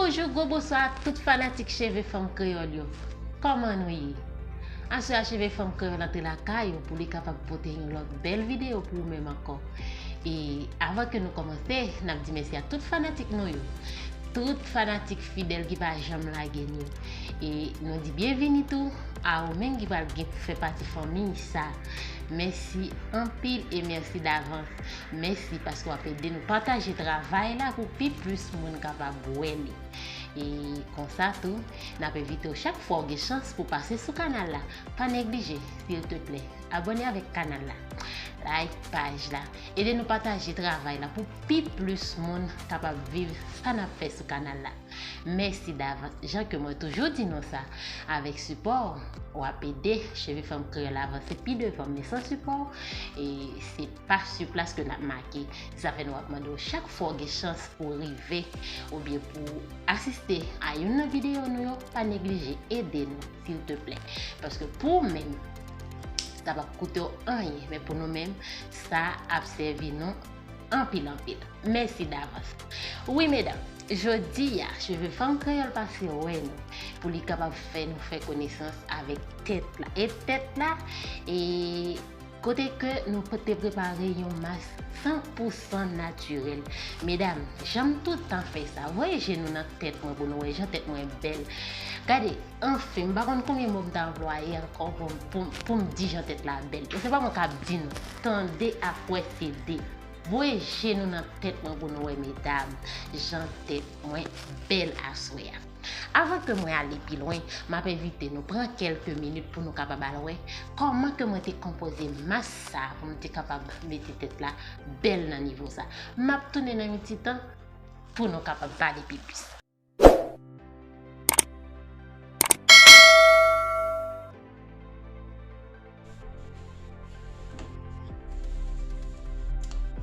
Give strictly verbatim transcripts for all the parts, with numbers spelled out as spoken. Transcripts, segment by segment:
Bonjou, gwo bonswa a tout fanatik Cheve Fanm Kreyòl yo. Kòman nou ye? Aswè a, Cheve Fanm Kreyòl antre lakay ou pou li kapab pote yon lòt bèl videyo pou ou menm ankò. E avan ke nou kòmanse, n ap di mèsi a tout fanatik nou yo, tout fanatik fidèl ki pa janm lage n yo. E nou di byenvini tou a ou menm ki pral gen fè pati fanmi sa. Mèsi anpil e mèsi davans. Mèsi paske w ap ede nou pataje travay la pou pi plis moun kapab wè li. E konsa tou, n ap envite w chak fwa w gen chans pou pase sou kanal la. Pa neglije, silteplè, abòne avèk kanal la. Like paj la. Ede nou pataje travay la pou pi plis moun kapab viv sa n ap fè sou kanal la. Mèsi davans. Jan ke mwen toujou di nou sa, avèk sipò w, w ap ede Cheve Fanm Kreyòl avanse pi devan, men san sipò w, e se pa sou plas ke n ap make. Sa fè nou ap mande w chak fwa w gen chans pou rive oubyen pou asiste a youn nan videyo nou yo, pa neglije ede nou, silteplè. Paske pou ou menm, sa p ap koute w anyen, men pou nou menm, sa ap sèvi nou anpil, anpil. Mèsi davans. Wi, medam, jodi a, Cheve Fanm Kreyòl pase wè nou pou li kapab fè nou fè konesans avèk tèt la. E tèt la, e kote ke nou te prepare yon mas san pou san natirèl. Medam, jan m tout tan fè sa, voye je nou nan tèt mwen pou nou wè jan tèt mwen bèl. Gade, anfen, m pa konn konbyen mo m ta anplwaye ankò pou, pou, pou m di jan tèt la bèl. E se pa mwen k ap di nou. Tande ak wè se de. Voye je nou nan tèt mwen pou nou wè, medam, jan tèt mwen bèl aswè a. Avan ke mwen ale pi lwen, m ap envite nou pran kèlke minit pou nou kapab al wè kòman ke mwen te konpoze mas sa pou m te kapab mete tèt la bèl nan nivo sa. M ap tounen nan yon ti tan pou nou kapab pale pi plis.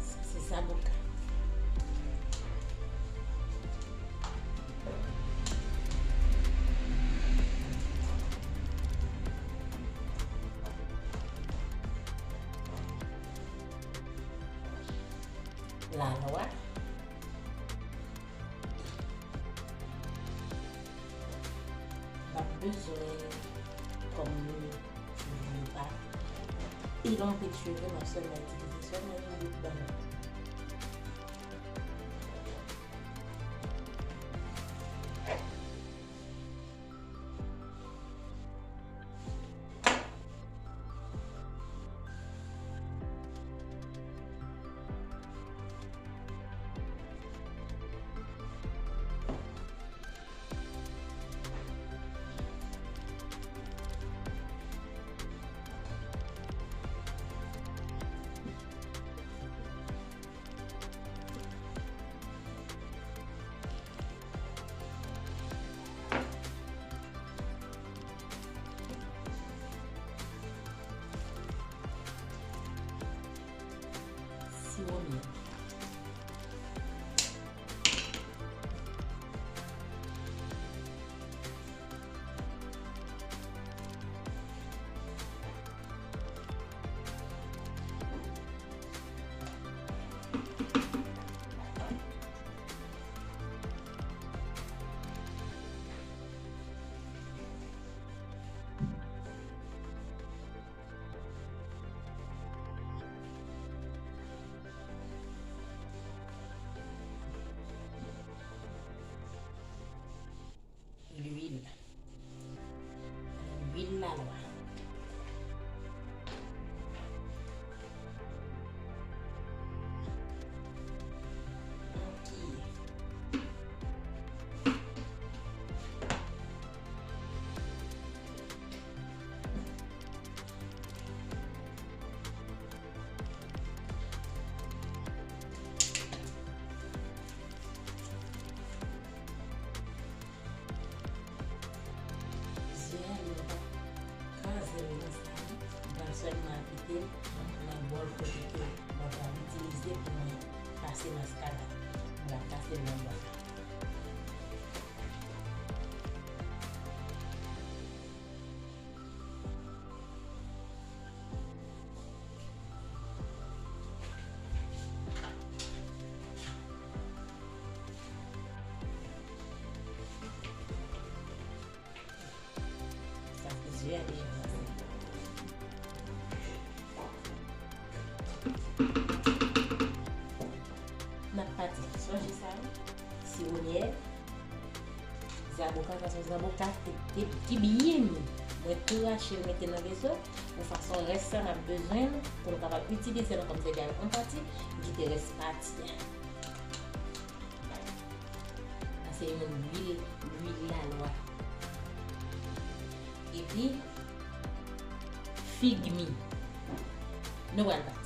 Sa se zaboka. Lalwa. M ap bezwen kòm nou cheve yo pa pil anpil cheve, m ap sèlman itilize sèlman yon bout ban nou. Siwo myèl. Lwil. Lwil lalwa. Anki. Zye a, yo pa kraze l nan sa, m pral sèlman aplike l nan bòl kote ke mwen pral itilize pou mwen pase maskara. Mwen pral pase l nan bòl la. N ap pati. Sonje sa, siwo myè, zaboka, sa se yon zaboka ki, ki, ki byen mi. Mwen tou rache l mete nan veso, yon fason rès sa n ap bezwen l pou nou kapab itilize l kòm sèvi avèk yon pati, m kite rès pati a. Sa se yon lwil, lwil lalwa. Epi, fig mi. Nou pral pati.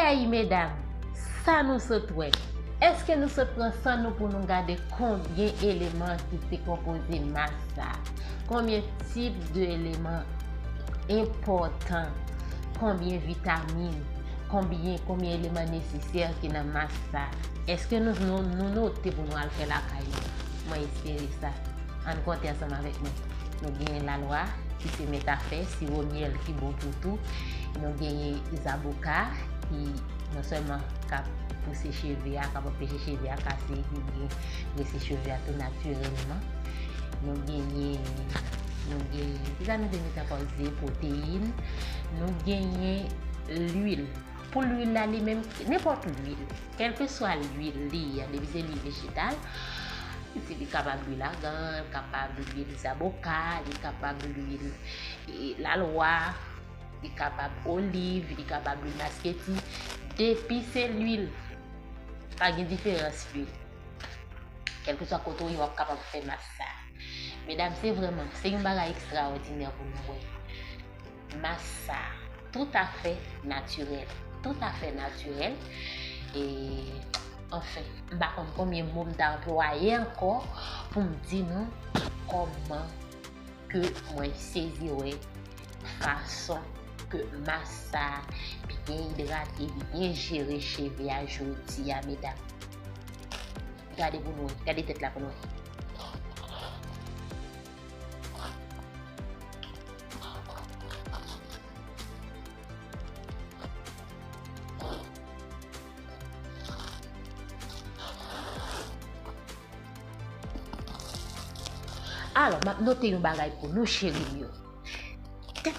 Ey medam, sa nou sot wè? Èske nou sot pran san nou pou nou gade konbyen eleman ki te konpoze mas sa? Konbyen tip de eleman enpòtan? Konbyen vitamin? Konbyen, konbyen eleman nesesè ki nan mas sa? Èske nou, nou, nou note pou nou al fè lakay nou? Mwen espere sa. Ann konte ansanm avèk mwen. Nou genyen lalwa, ki se mèt afè, siwo myèl ki bon pou tou. Nou genyen zaboka, ki non sèlman ka pouse cheve a, k ap anpeche cheve a kase, ki gen grese cheve a tou natirèlman. Nou genyen, nou genyen, ki sa nou te mete ankò? Ze, pwoteyin. Nou genyen lwil. Pou lwil la li menm, nenpòt lwil, kèlkeswa lwil li ye, depi se lwil vejetal, li kapab lwil agan, li kapab lwil zaboka, li kapab lwil, e, lalwa, li kapab oliv, li kapab lwil masketi. Depi se lwil, pa gen diferans lwil. Kèlkeswa kote w ye, w ap kapab fè mas sa. Medam, se vrèman, se yon bagay ekstraòdinè pou nou wè. Mas sa, toutafè natirèl. Toutafè natirèl. E, anfen, m pa konn konbyen mo m ta anplwaye ankò pou m di nou kòman ke mwen sezi wè fason ke mas sa byen idrate, byen jere cheve a jodi a, medam. Gade pou nou wè, gade tèt la pou nou wè. Alò, m ap note yon bagay pou nou, cheri m yo. Tèt,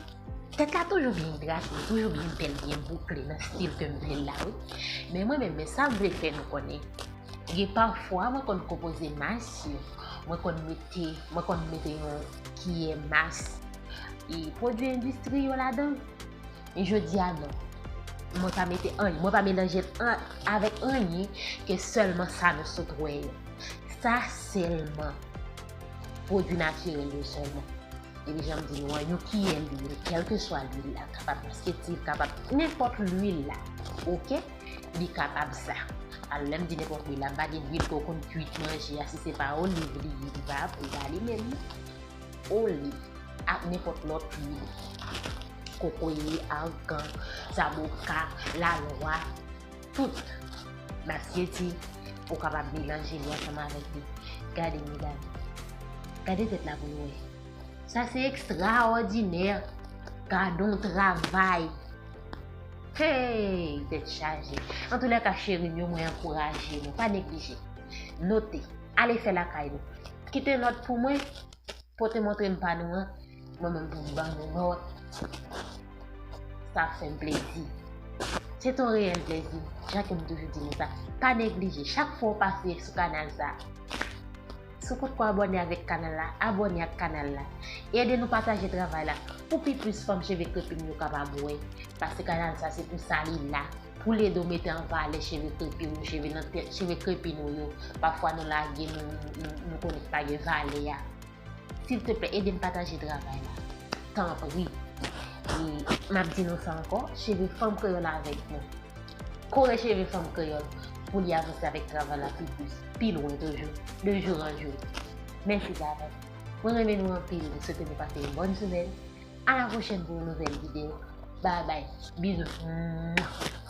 tèt la toujou byen idrate, toujou byen bèl, byen boukle nan stil ke m vle l la, wi. Men mwen menm, men sa m vle fè nou konnen. Gen pafwa, mwen konn konpoze mas yo. Mwen konn mete, mwen konn mete yon kiyè mas, e, pwodui endistri yo ladan. Men jodi a, non. Mwen pa mete anyen, mwen pa melanje l an, avèk anyen ke sèlman sa nou sot wè yo. Sa sèlman. Pwodui natirèl yo sèlman. Epi jan m di nou an, yon kiyè lwil, kèlkeswa lwil la, kapab masketi, kapab nenpòt lwil la, oke? Li kapab sa. Alò, lè m di nenpòt lwil la, m pa di lwil ke w konn kuit manje a, si se pa oliv li ye, li pa, li pa li menm. Oliv, ak nenpòt lòt lwil. Kokoye, argan, zaboka, lalwa, tout. Masketi, ou kapab melanje li ansanm avèk li. Gade, medam. Gade tèt la pou nou wè. Sa se ekstraòdinè. Gade yon travay. Hey, tèt chaje. Antoulèka, cheri m yo, mwen ankouraje nou. Pa neglije. Note. Ale fè lakay nou. Kite nòt pou mwen. Pote montre m pa nou an. Mwen menm pou m ban nou nòt. Sa fè m plezi. Se yon reyèl plezi. Jan ke m toujou di nou sa. Pa neglije. Chak fwa w pase sou kanal sa, si w potko abòne avèk kanal la, abòne ak kanal la. Ede nou pataje travay la pou pi plis fanm cheve krepi n yo kapab wè. Paske kanal sa se pou sa li la. Pou l ede w mete an valè cheve krepi w yo, cheve nan tèt, cheve krepi n ou yo. Pafwa nou lage, nou, nou, nou konnen pa gen valè a. Silteplè, ede n pataje travay la. Tanpri. E m ap di nou sa ankò, cheve fanm kreyòl avèk nou. Kore cheve fanm kreyòl pou li avanse avèk travay la pi plis, pi lwen toujou, de jour en jour. Mèsi davans. Mwen renmen nou anpil, mwen swete nou pase yon bòn semèn. A la pwochèn pou yon nouvèl videyo. Bye bye. Bizou. Mwah.